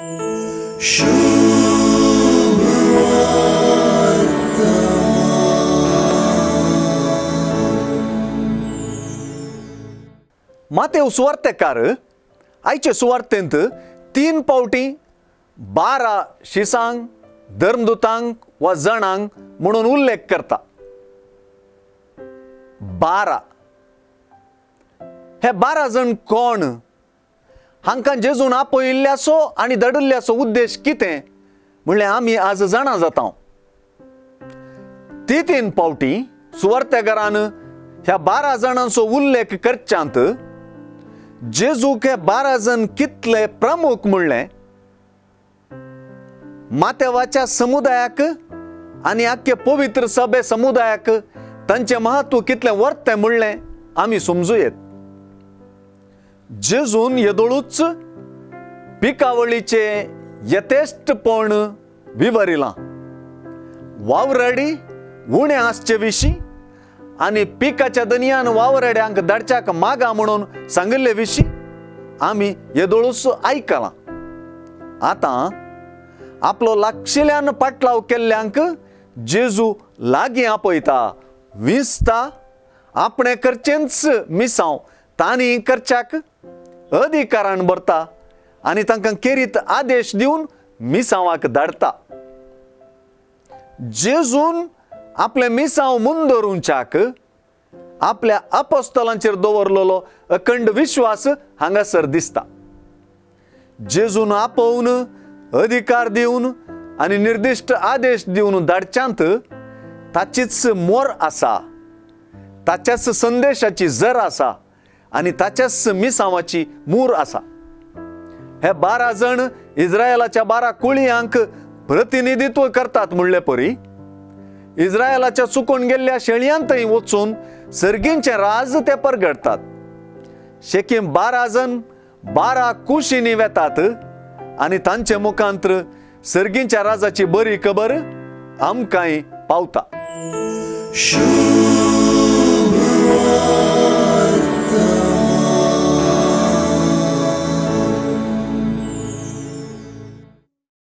मातेव सुवार्तेकार आयचे सुवार्तेंत 3 पावटी 12 शिसांक, धर्मदूतांक वा जणांक म्हणून उल्लेख करता. 12 हे 12 जण कोण? हांकां जेजून आपयिल्ल्याचो आनी धाडिल्ल्याचो उद्देश कितें म्हणल्यार आमी आज जाणा जाता. ती 3 पावटी सुवार्तेकारान ह्या 12 जाणांचो उल्लेख करच्यांत जेजूक हे 12 जण कितले प्रमुख म्हणलें मातेवाच्या समुदायाक आनी आख्खे पवित्र सभे समुदायाक तांचें महत्व कितलें वर्तें म्हणलें आमी समजू येत. जेजून येदोळूच पिकावळीचे यथेश्टपण विवरिलां. वावराडी उणें आसचे विशीं आनी पिकाच्या दनयान वावराड्यांक धाडच्याक मागा म्हणून सांगिल्ले विशीं आमी येदोळूच आयकलां. आतां आपलो लागशिल्ल्यान पाटलाव केल्ल्यांक जेजू लागीं आपयता, विंचता, आपणें करचेंच मिसांव तांणी करच्याक अधिकारान भरता आनी तांकां केरीत आदेश दिवन मिसांवाक धाडटा. जेजून आपलें मिसांव मुंदोरुंच्याक आपल्या अपोस्तलांचेर दवरलेलो अखंड विश्वास हांगासर दिसता. जेजून आपोवन अधिकार दिवन आनी निर्दिश्ट आदेश दिवन धाडच्यांत ताचीच मोर आसा, ताच्याच संदेशाची जर आसा आनी ताच्याच मिसांवाची मूर आसा. हे 12 जण इस्रायलाच्या 12 कुळयांक प्रतिनिधित्व करतात म्हणले परी इस्रायलाच्या चुकून गेल्ल्या शेळयांतय वचून सर्गींचें राज ते परगडतात. शेकीम 12 जण 12 कुशींनी वेतात आनी तांचे मुखांत्र सर्गींच्या राजाची बरी खबर आमकांय पावता.